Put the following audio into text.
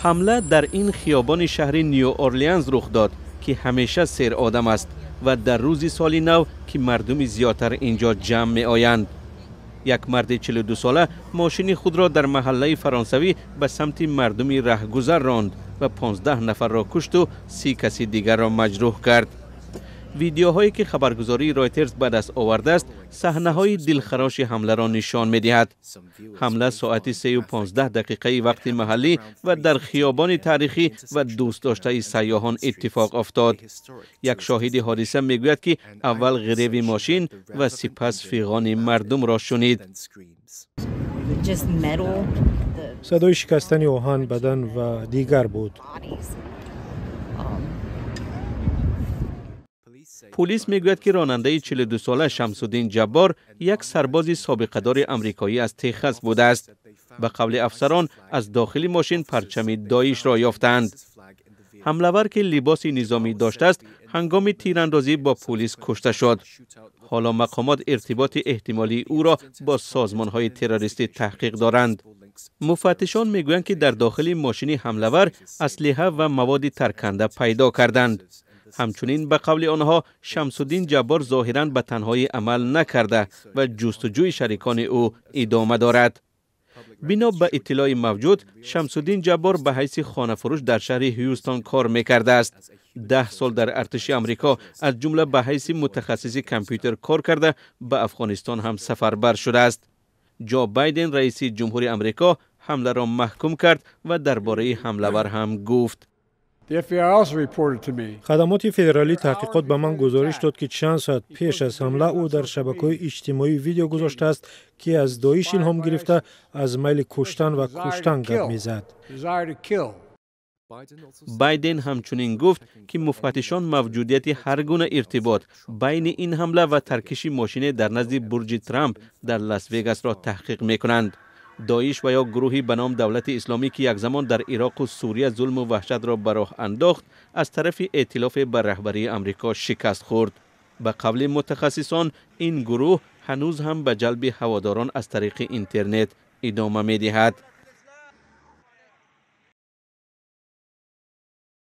Ҳамла дар ин хиёбони шаҳри Нью Орлеанс рух дод, ки ҳамеша серодам аст ва дар рӯзи соли нав, ки мардуми зиёдтар инҷо ҷамъ меоянд. Як марди 42 сола мошини худро дар маҳаллаи фаронсавӣ ба самти мардуми раҳгузар ронд ва 15 нафарро кушту 30 каси дигарро маҷрӯҳ кард. Видеоҳое, ки хабаргузории Ройтерс ба даст овардааст, саҳнаҳои дилхароши ҳамларо нишон медиҳад. Ҳамла соати 3:15 дақиқаи вақти маҳаллӣ ва дар хиёбони таърихӣ ва дӯстдоштаи сайёҳон иттифоқ афтод. Як шоҳиди ҳодиса мегӯяд, ки аввал ғиреви мошин ва сипас фиғони мардумро шунид. Садои шикастани оҳан, бадан ва дигар буд. Пулис мегӯяд, ки ронандаи 42 сола Шамсуддин Ҷаббор як сарбози собиқадори амрикоӣ аз Техас будааст. Ба қавли афсарон, аз дохили мошин парчами Доишро ёфтаанд. Ҳамлавар, ки либоси низомӣ доштааст, ҳангоми тирандозӣ бо пулис кушта шуд. Ҳоло мақомот иртиботи эҳтимолии ӯро бо созмонҳои террористӣ таҳқиқ доранд. Муфаттишон мегӯянд, ки дар дохили мошини ҳамлавар аслиҳа ва маводи тарканда пайдо карданд. Ҳамчунин, ба қавли онҳо, Шамсуддин Ҷаббор зоҳиран ба танҳоӣ амал накарда ва ҷустуҷӯи шарикони ӯ идома дорад. Бино ба иттилои мавҷуд, Шамсуддин Ҷаббор ба ҳайси хонафурӯш дар шаҳри Ҳюстон кор мекардааст. 10 сол дар артиши Амрико, аз ҷумла ба ҳайси мутахассиси компютер кор карда, ба Афғонистон ҳам сафарбар шудааст. Ҷо Байден, раиси ҷумҳури Амрико, ҳамларо маҳкум кард ва дар бораи ҳамлавар ҳам гуфт. Хадамоти федералии таҳқиқот ба ман гузориш дод, ки чанд соат пеш аз ҳамла ӯ дар шабакаҳои иҷтимоӣ видео гузоштааст, ки аз Доиш илҳом гирифта, аз майли куштан ва куштан гап мезад. Байден ҳамчунин гуфт, ки муфаттишон мавҷудияти ҳар гуна иртибот байни ин ҳамла ва таркиши мошине дар назди бурҷи Трамп дар Лас-Вегасро таҳқиқ мекунанд. Доиш ва ё гурӯҳе ба ном Давлати Исломӣ, ки як замон дар Ироқу Сурия зулму ваҳшатро ба роҳ андохт, аз тарафи эътилофе ба раҳбарии Амрико шикаст хӯрд. Ба қавли мутахассисон, ин гурӯҳ ҳанӯз ҳам ба ҷалби ҳаводорон аз тариқи интернет идома медиҳад.